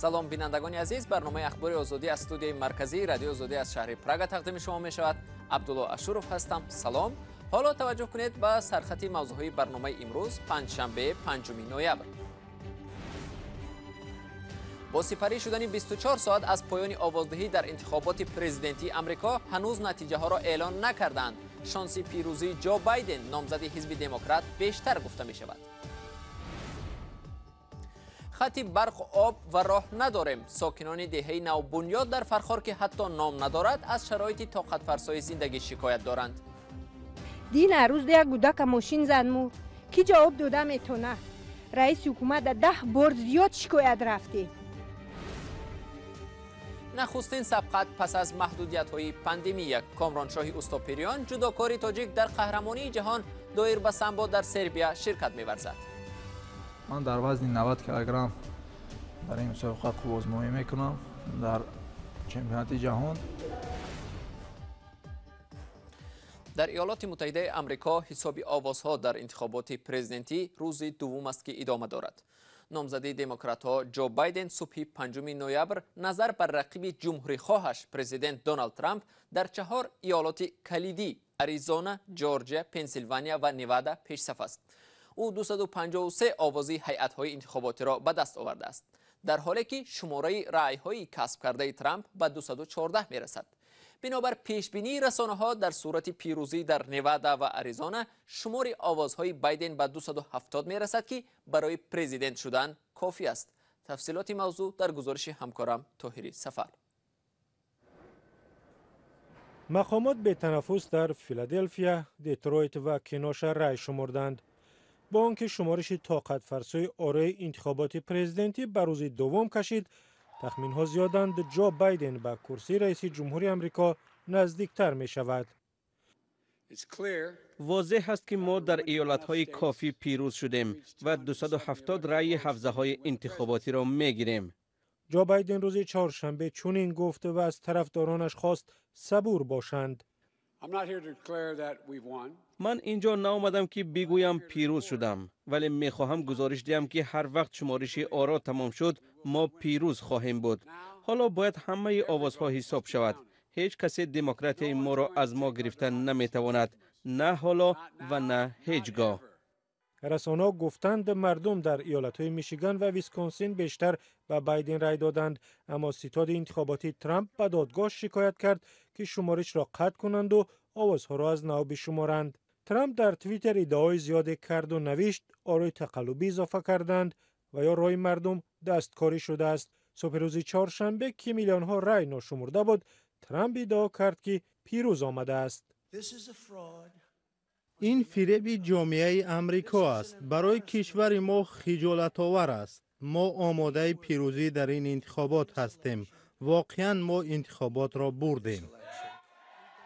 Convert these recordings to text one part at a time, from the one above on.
Салом, бинандагони азиз. Барномаи Ахбори Озодӣ аз студияи марказии Радиои Озодӣ аз шаҳри Прага тақдими шумо мешавад. Абдулло Ашуров ҳастам. Салом. Ҳоло таваҷҷӯҳ кунед ба сархати мавзӯъҳои барномаи имрӯз, панҷшанбе, 5 ноябр. Бо сипарӣ шудани 24 соат аз поёни овоздиҳӣ дар интихоботи президентии Амрико, ҳанӯз натиҷаҳоро эълон накарданд. Шонси пирӯзии Ҷо Байден, номзади ҳизби Демократ, бештар гуфта мешавад. Хати барқ, об ва роҳ надорем. Сокинони деҳаи Навбунёд дар Фархор, ки ҳатто ном надорад, аз шароити тоқатфарсои зиндагӣ шикоят доранд. Дина рӯз як гудака мошин зад, мурд. Кӣ ҷавоб дода метона? Раиси ҳукумата 10 бор зиёд шикоят рафтем. Нахустин сабқат пас аз маҳдудиятҳои пандемия. Комроншоҳи Устопириён, ҷудокори тоҷик, дар қаҳрамонии ҷаҳон доир ба самбо дар Сербия ширкат меварзад. Ман дар вазни 90 килограмм дар ин мусобиқа қувваозмоӣ мекунам дар чемпионати ҷаҳон. Дар Иёлоти Муттаҳидаи Амрико ҳисоби овозҳо дар интихоботи президентӣ рӯзи дуввум аст, ки идома дорад. Номзади демократҳо Ҷо Байден субҳи 5 ноябр назар бар рақиби ҷумҳурихоҳаш, президент Доналд Трамп, дар чаҳор иёлоти калидӣ Аризона, Ҷорҷия, Пенсилвания ва Невада пешсаф аст. Ӯ 253 овози ҳайатҳои интихоботиро ба даст овардааст, дар ҳоле ки шумораи раъйҳои касб кардаи Трамп ба 214 мерасад. Бинобар пешбинии расонаҳо, дар сурати пирӯзӣ дар Невада ва Аризона шумори овозҳои Байден ба 270 мерасад, ки барои президент шудан кофӣ аст. Тафсилоти мавзӯъ дар гузориши ҳамкорам Тоҳири Сафар. Мақомот бетанаффус дар Филаделфия, Детройт ва Кеноша рай шумурданд. Бо он ки шумориши тоқатфарсои орои интихоботи президентӣ ба рӯзи дуввум кашид, тахминҳо зиёданд, Ҷо Байден ба курсии раиси ҷумҳури Амрико наздиктар мешавад. Возеҳ аст, ки мо дар иёлатҳои кофӣ пирӯз шудем ва 270 раъи ҳавзаҳои интихоботиро мегирем. Ҷо Байден рӯзи чоршанбе чунин гуфт ва аз тарафдоронаш хост сабур бошанд. Ман инҷо наомадам, ки бигӯям пирӯз шудам, вале мехоҳам гузориш диҳам, ки ҳар вақт шумориши оро тамом шуд, мо пирӯз хоҳем буд. Ҳоло бояд ҳамаи овозҳо ҳисоб шавад. Ҳеҷ касе демократияи моро аз мо гирифта наметавонад, на ҳоло ва на ҳеҷ гоҳ. Расонаҳо гуфтанд, мардум дар иёлатҳои Мишиган ва Висконсин бештар ба Байден рай доданд, аммо ситоди интихоботии Трамп ба додгоҳ шикоят кард, ки шуморишро қатъ кунанду овозҳоро аз нав бишуморанд. Трамп дар Твиттер иддаои зиёде карду навишт, орои тақаллубӣ изофа карданд ва ё рои мардум дасткорӣ шудааст. Субҳи рӯзи чоршанбе, ки миллионҳо рай ношумурда буд, Трамп иддао кард, ки пирӯз омадааст. Ин фиреби ҷомеаи Амрико аст. Барои кишвари мо хиҷолатовар аст. Мо омодаи пирӯзӣ дар ин интихобот ҳастем. Воқеан, мо интихоботро бурдем.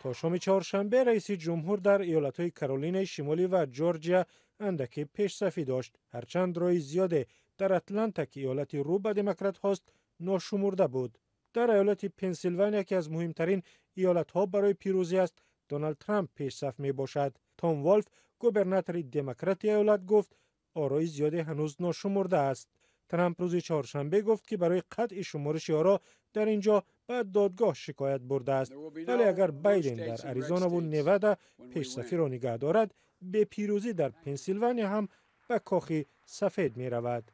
То шоми чоршанбе раиси ҷумҳур дар иёлатҳои Каролинаи Шимолӣ ва Ҷорҷия андаке пешсафӣ дошт, ҳарчанд рои зиёде дар Атланта, ки иёлати рӯ ба демократҳост, ношумурда буд. Дар иёлати Пенсилвания, ки аз муҳимтарин иёлатҳо барои пирӯзӣ аст, Доналд Трамп пешсаф мебошад. Том Волф, губернатори демократи иёлат, гуфт, орои зиёде ҳанӯз ношумурда аст. Трамп рӯзи чоршанбе гуфт, ки барои қатъи шумориши оро дар ин ҷо ба додгоҳ шикоят бурдааст, вале агар Байден дар Аризонаву Невада пешсафиро нигаҳ дорад, бепирӯзӣ дар Пенсилвания ҳам ба Кохи Сафед меравад.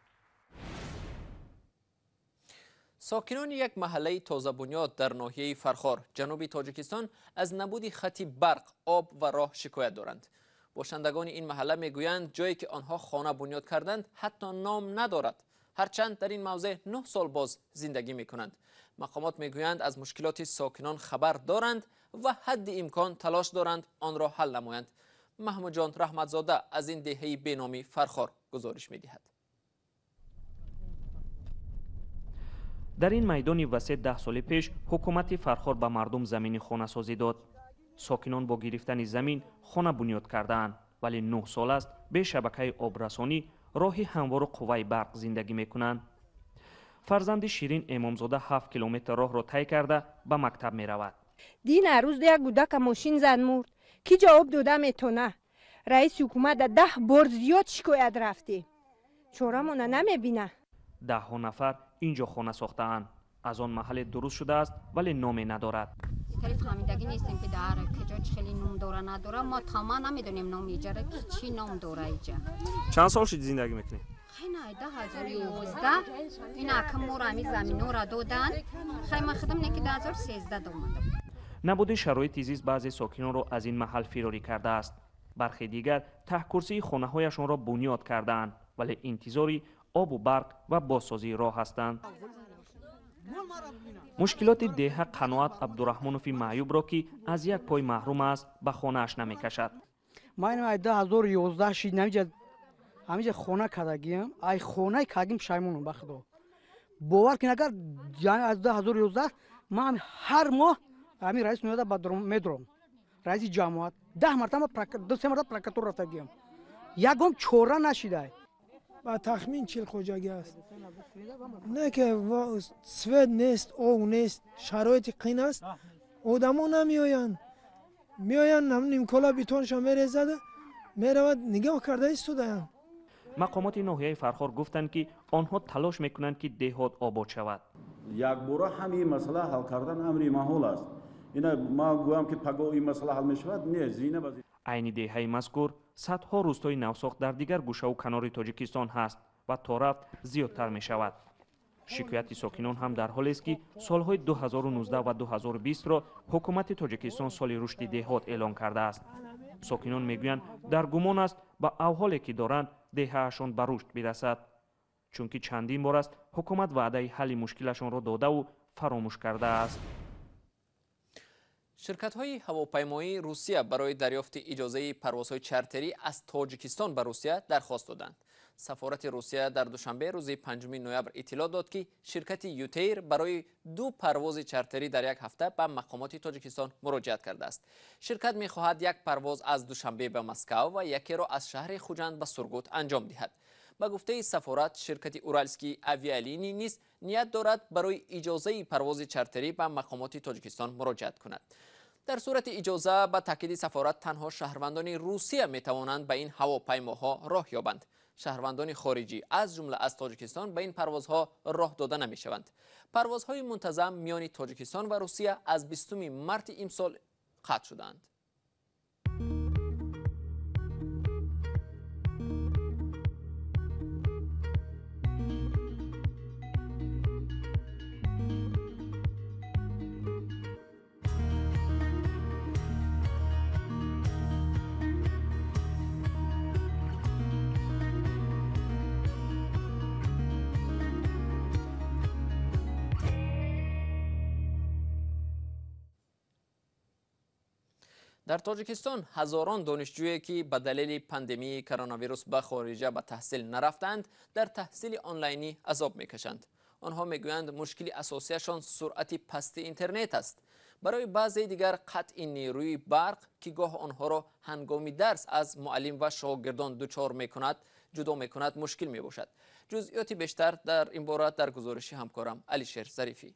Сокинони як маҳаллаи тозабунёд дар ноҳияи Фархор, ҷануби Тоҷикистон, аз набуди хати барқ, об ва роҳ шикоят доранд. Бошандагони ин маҳалла мегӯянд, ҷое ки онҳо хона бунёд карданд, ҳатто ном надорад, ҳарчанд дар ин мавзеъ 9 сол боз зиндагӣ мекунанд. Мақомот мегӯянд, аз мушкилоти сокинон хабар доранд ва ҳадди имкон талош доранд онро ҳал намоянд. Маҳмудҷон Раҳматзода аз ин деҳаи беноми Фархор гузориш медиҳад. Дар ин майдони васеъ 10 соли пеш ҳукумати Фархор ба мардум замини хонасозӣ дод. Сокинон бо гирифтани замин хона бунёд кардаанд, вале 9 сол аст бе шабакаи обрасонӣ, роҳи ҳамвору қувваи барқ зиндагӣ мекунанд. Фарзанди Ширин Эмомзода 7 километр роҳро тай карда ба мактаб меравад. Дина рӯз як гудака мошин зад, мурд. Кӣ ҷавоб дода метона? Раиси ҳукумата 10 бор зиёд шикоят рафтем. Чорамона намебина. Даҳҳо нафар инҷо хона сохтаанд. Аз он маҳалле дуруст шудааст, вале номе надорад. Фаҳмидагӣ нестем, ки дар куҷо чӣ хеле ном дора, надора. Мо тамом намедонем номи иҷара ки чӣ ном дора иҷа. Чанд сол шуд зиндагӣ мекунед? Хай, 2011 ин акам моро ҳамин заминора доданд. Хай, ман худам не ки 2013 омадам. Набуди шароити зист баъзе сокинонро аз ин маҳал фирорӣ кардааст. Бархе дигар таҳкурсии хонаҳояшонро бунёд кардаанд, вале интизори обу барқ ва бозсозии роҳ ҳастанд. Мушкилоти деҳа Қаноат Абдураҳмонови маъюбро, ки аз як пой маҳрум аст, ба хонааш намекашад. Ман ай 2011 шид ҳамиҷа хона кардагиам, ай хонаи кардагим пушаймонам, ба худо бовар кун. Агар аз 2011 ман ҳар моҳ ҳамин раис меояд, медурам, раиси ҷамоат, 10 мартаба, ду се мартаба прокуратура рафтагиам, ягон чора нашидай. Ба тахмин 40 хоҷагӣ аст. Не ки свет нест, ов нест, шароити қин аст. Одамо намеоянд, меоянд, нимкола бетонша мерезада меравад, нигоҳ карда истодаянд. Мақомоти ноҳияи Фархор гуфтанд, ки онҳо талош мекунанд, ки деҳот обод шавад. Якбора ҳамин масъала ҳал кардан амри маҳол аст. Ина ман гӯям, ки пагоҳ ин масъала ҳал мешавад, не, зина ба Айни деҳаи мазкур садҳо рӯстои навсохт дар дигар гӯшаву канори Тоҷикистон ҳаст ва то рафт зиёдтар мешавад. Шикояти сокинон ҳам дар ҳолест, ки солҳои 2019 ва 2020-ро ҳукумати Тоҷикистон соли рушди деҳот эълон кардааст. Сокинон мегӯянд, дар гумон аст, ба авҳоле ки доранд, деҳаашон ба рушд бирасад, чунки чандин бор аст ҳукумат ваъдаи ҳалли мушкилашонро додаву фаромӯш кардааст. Ширкатҳои ҳавопаймоии Русия барои дарёфти иҷозаи парвозҳои чартерӣ аз Тоҷикистон ба Русия дархост доданд. Сафорати Русия дар Душанбе рӯзи 5 ноябр иттилоъ дод, ки ширкати Ютейр барои ду парвози чартерӣ дар як ҳафта ба мақомоти Тоҷикистон муроҷиат кардааст. Ширкат мехоҳад як парвоз аз Душанбе ба Москав ва якеро аз шаҳри Хуҷанд ба Сургут анҷом диҳад. Ба гуфтаи сафорат, ширкати Уральские авиалинии низ ният дорад барои иҷозаи парвози чартерӣ ба мақомоти Тоҷикистон муроҷиат кунад. Дар сурати иҷоза, ба таъкиди сафорат, танҳо шаҳрвандони Русия метавонанд ба ин ҳавопаймоҳо роҳ ёбанд. Шаҳрвандони хориҷӣ, аз ҷумла аз Тоҷикистон, ба ин парвозҳо роҳ дода намешаванд. Парвозҳои мунтазам миёни Тоҷикистон ва Русия аз 20 марти имсол қатъ шуданд. Дар Тоҷикистон ҳазорон донишҷӯе, ки ба далели пандемияи коронавирус ба хориҷа ба таҳсил нарафтаанд, дар таҳсили онлайнӣ азоб мекашанд. Онҳо мегӯянд, мушкили асосияшон суръати пасти интернет аст. Барои баъзеи дигар қатъи нерӯи барқ, ки гоҳ онҳоро ҳангоми дарс аз муаллим ва шогирдон дучор мекунад, ҷудо мекунад, мушкил мебошад. Ҷузъиёти бештар дар ин бора дар гузориши ҳамкорам Алишер Зарифӣ.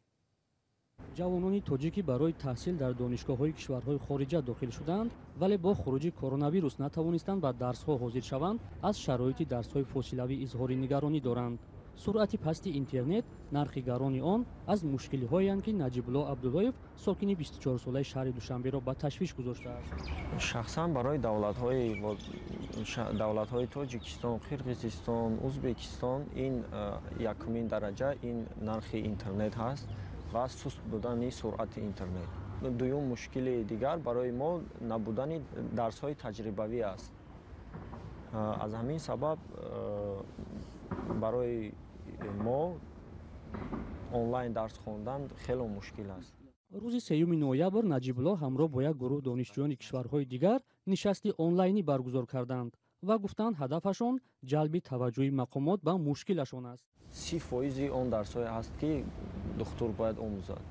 Ҷавонони тоҷикӣ барои таҳсил дар донишгоҳҳои кишварҳои хориҷа дохил шуданд, вале бо хуруҷи коронавирус натавонистанд ба дарсҳо ҳозир шаванд, аз шароити дарсҳои фосилавӣ изҳори нигаронӣ доранд. Суръати пасти интернет, нархи гарони он аз мушкилиҳоянд, ки Наҷибулло Абдуллоев, сокини 24-солаи шаҳри Душанберо ба ташвиш гузоштааст. Шахсан барои давлатҳои Тоҷикистон, Қирғизистон, Узбекистон ин якумин дараҷа ин нархи интернет ҳаст ва суст будани суръати интернет. Дуюм мушкили дигар барои мо набудани дарсҳои таҷрибавӣ аст. Аз ҳамин сабаб барои мо онлайн дарс хондан хело мушкил аст. Рӯзи 3 ноябр Наҷибулло ҳамроҳ бо як гурӯҳ донишҷӯёни кишварҳои дигар нишасти онлайнӣ баргузор карданд ва гуфтанд, ҳадафашон ҷалби таваҷҷӯҳи мақомот ба мушкилашон аст. 30% он дарсҳое ҳаст, ки духтур бояд омӯзад.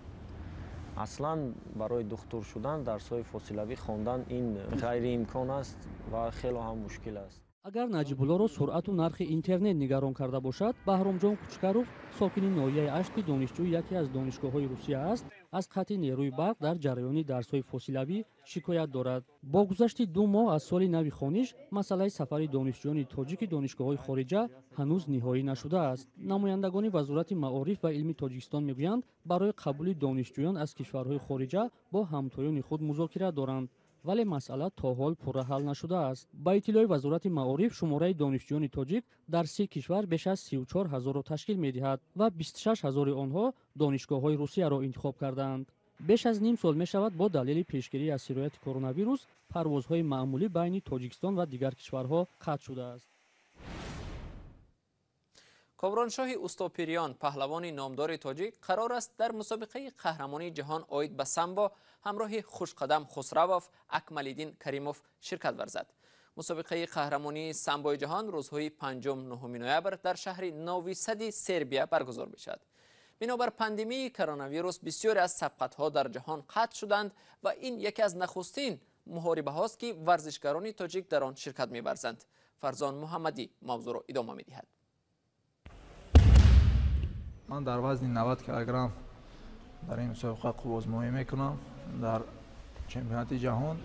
Аслан барои духтур шудан дарсҳои фосилавӣ хондан ин ғайриимкон аст ва хело ҳам мушкил аст. Агар Наҷибуллоро суръату нархи интернет нигарон карда бошад, Баҳромҷон Кучкаров, сокини ноҳияи Ашт, ки донишҷӯи яке аз донишгоҳҳои Русия аст, аз қатъи нерӯи барқ дар ҷараёни дарсҳои фосилавӣ шикоят дорад. Бо гузашти 2 моҳ аз соли нави хониш, масъалаи сафари донишҷӯёни тоҷики донишгоҳҳои хориҷа ҳанӯз ниҳоӣ нашудааст. Намояндагони Вазорати маориф ва илми Тоҷикистон мегӯянд, барои қабули донишҷӯён аз кишварҳои хориҷа бо ҳамтоёни худ музокира доранд, вале масъала то ҳол пурра ҳал нашудааст. Ба иттилои Вазорати маориф, шумораи донишҷӯёни тоҷик дар 30 кишвар беш аз 34 ҳазорро ташкил медиҳад ва 26 ҳазори онҳо донишгоҳҳои Русияро интихоб кардаанд. Беш аз ним сол мешавад бо далели пешгирӣ аз сирояти коронавирус парвозҳои маъмулӣ байни Тоҷикистон ва дигар кишварҳо қатъ шудааст. Комроншоҳи Устопириён, паҳлавони номдори тоҷик, қарор аст дар мусобиқаи қаҳрамонии ҷаҳон оид ба самбо ҳамроҳи Хушқадам Хусравов Акмалиддин Каримов ширкат варзад. Мусобиқаи қаҳрамонии самбои ҷаҳон рӯзҳои 5-9 ноябр дар шаҳри Нови-Сади Сербия баргузор мешавад. Бинобар пандемияи коронавирус бисёре аз сабқатҳо дар ҷаҳон қатъ шуданд ва ин яке аз нахустин муҳорибаҳост, ки варзишгарони тоҷик дар он ширкат меварзанд. Фарзон Муҳаммадӣ мавзӯъро идома медиҳад. Ман дар вазни 90 килограмм дар ин мусобиқа қувваозмоӣ мекунам. Дар чемпионати ҷаҳон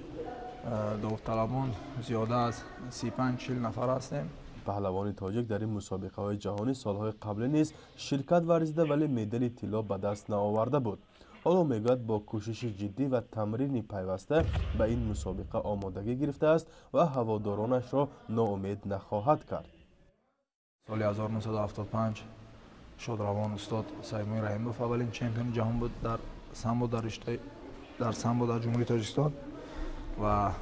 довталабон зиёда аз 35-40 нафар ҳастем. Паҳлавони тоҷик дар ин мусобиқаҳои ҷаҳонӣ солҳои қаблӣ низ ширкат варзида, вале медали тилло ба даст наоварда буд. Ҳоло мегӯяд, бо кӯшиши ҷиддӣ ва тамрини пайваста ба ин мусобиқа омодагӣ гирифтааст ва ҳаводоронашро ноумед нахоҳад кард. Соли 1975 шодравон устод Саидмуин Раҳимов аввалин чемпиони ҷаҳон буд дар самбо дар риштаи дар самбо дар Ҷумҳурии Тоҷикистон ва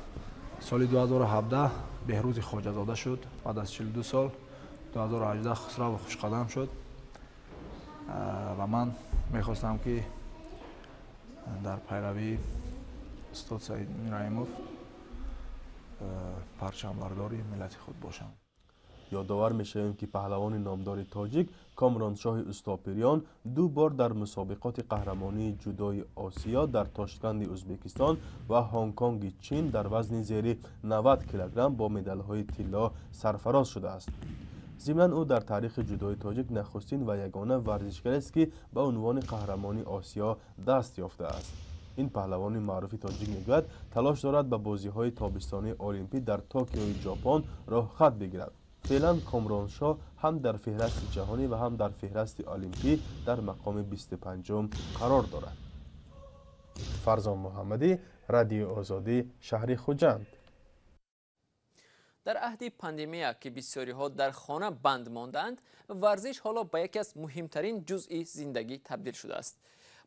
соли 2017 Беҳрӯзи Хоҷазода шуд баъд аз 42 сол, 2018 Хусраву Хушқадам шуд ва ман мехостам, ки дар пайравии устод Саидмуин Раҳимов парчамбардори миллати худ бошам. Ёдовар мешавем, ки паҳлавони номдори тоҷик Комроншоҳи Устопириён 2 бор дар мусобиқоти қаҳрамонии ҷудои Осиё дар Тошканди Ӯзбекистон ва Ҳонконги Чин дар вазни зери 90 килограмм бо медалҳои тилло сарфароз шудааст. Зимнан, ӯ дар таърихи ҷудои тоҷик нахустин ва ягона варзишгарест, ки ба унвони қаҳрамони Осиё даст ёфтааст. Ин паҳлавони маъруфи тоҷик мегӯяд, талош дорад ба бозиҳои тобистонии олимпӣ дар Токиои Ҷопон роҳхат бигирад. Феълан Комроншоҳ ҳам дар феҳрасти ҷаҳонӣ ва ҳам дар феҳрасти олимпӣ дар мақоми 25-ум қарор дорад. Фарзон Муҳаммадӣ, Радиои Озодӣ, шаҳри Хуҷанд. Дар аҳди пандемия, ки бисёриҳо дар хона банд мондаанд, варзиш ҳоло ба яке аз муҳимтарин ҷузъи зиндагӣ табдил шудааст.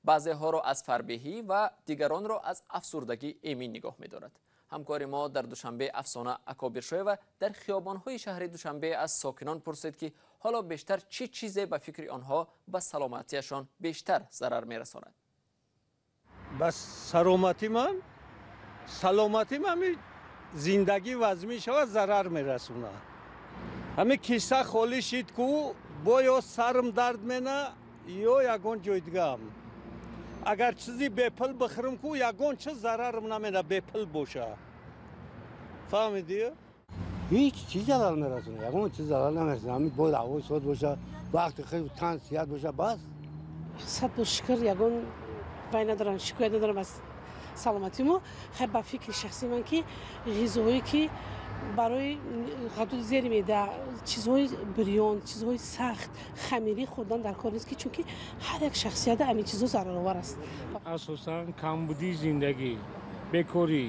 Баъзеҳоро аз фарбеҳӣ ва дигаронро аз афсурдагӣ эмин нигоҳ медорад. Ҳамкори мо дар Душанбе Афсона Акобиршоева дар хиёбонҳои шаҳри Душанбе аз сокинон пурсид, ки ҳоло бештар чӣ чизе ба фикри онҳо ба саломатиашон бештар зарар мерасонад. Ба саломатӣ ман зиндагӣ вазмин шавад, зарар мерасонад. Ҳамин киса холӣ шид ку, бо ё сарм дард мена, ё ягон ҷой дигаам. Агар чизи бепул бихӯрам ку, ягон чиз зарарам намена, бепул боша. Фаҳмидӣ? Ҳеҷ чиз зарар нарасонад, ягон чиз зарар намерасонад. Ҳамин бояд ҳавои соз боша, вақти хел тан сиҳат боша, бас. Сад бор шукр, ягон вай надорам, шикоят надорам аз саломатии мо. Хай, ба фикри шахсии ман, ки ғизоҳое ки барои ғадуди зери меъда, чизҳои бирён, чизҳои сахт, хамирӣ хӯрдан дар кор нест, ки чунки ҳар як шахсията ҳамин чизҳо зараровар аст. Асосан камбудии зиндагӣ, бекорӣ.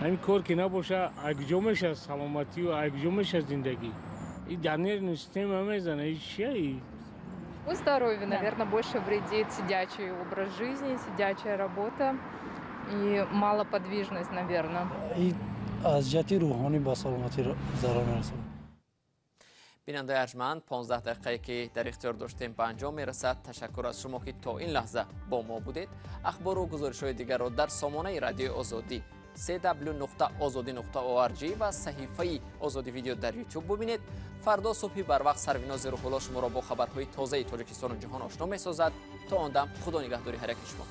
Ҳамин кор ки набоша, акҷо мешавад саломатию акҷо мешавад зиндагӣ. И дар нервный система мезана, и чия? Здоровью, наверное, больше вредит сидячий образ жизни, сидячая работа и малоподвижность, наверное. Аз ҷиҳати рӯҳонӣ ба саломатӣ зарар мерасонад. Бинандаи арҷманд, 15 дақиқае ки дар ихтиёр доштем, ба анҷом мерасад. Ташаккур аз шумо, ки то ин лаҳза бо мо будед. Ахбору гузоришҳои дигарро дар сомонаи Радиои Озодӣ cw.ozodi.org ва саҳифаи Озодӣ видео дар YouTube бубинед. Фардо субҳи барвақт Сарвинози Рӯҳулло шуморо бо хабарҳои тозаи Тоҷикистону ҷаҳон ошно месозад. То он дам Худо нигаҳдори ҳар яки шумо.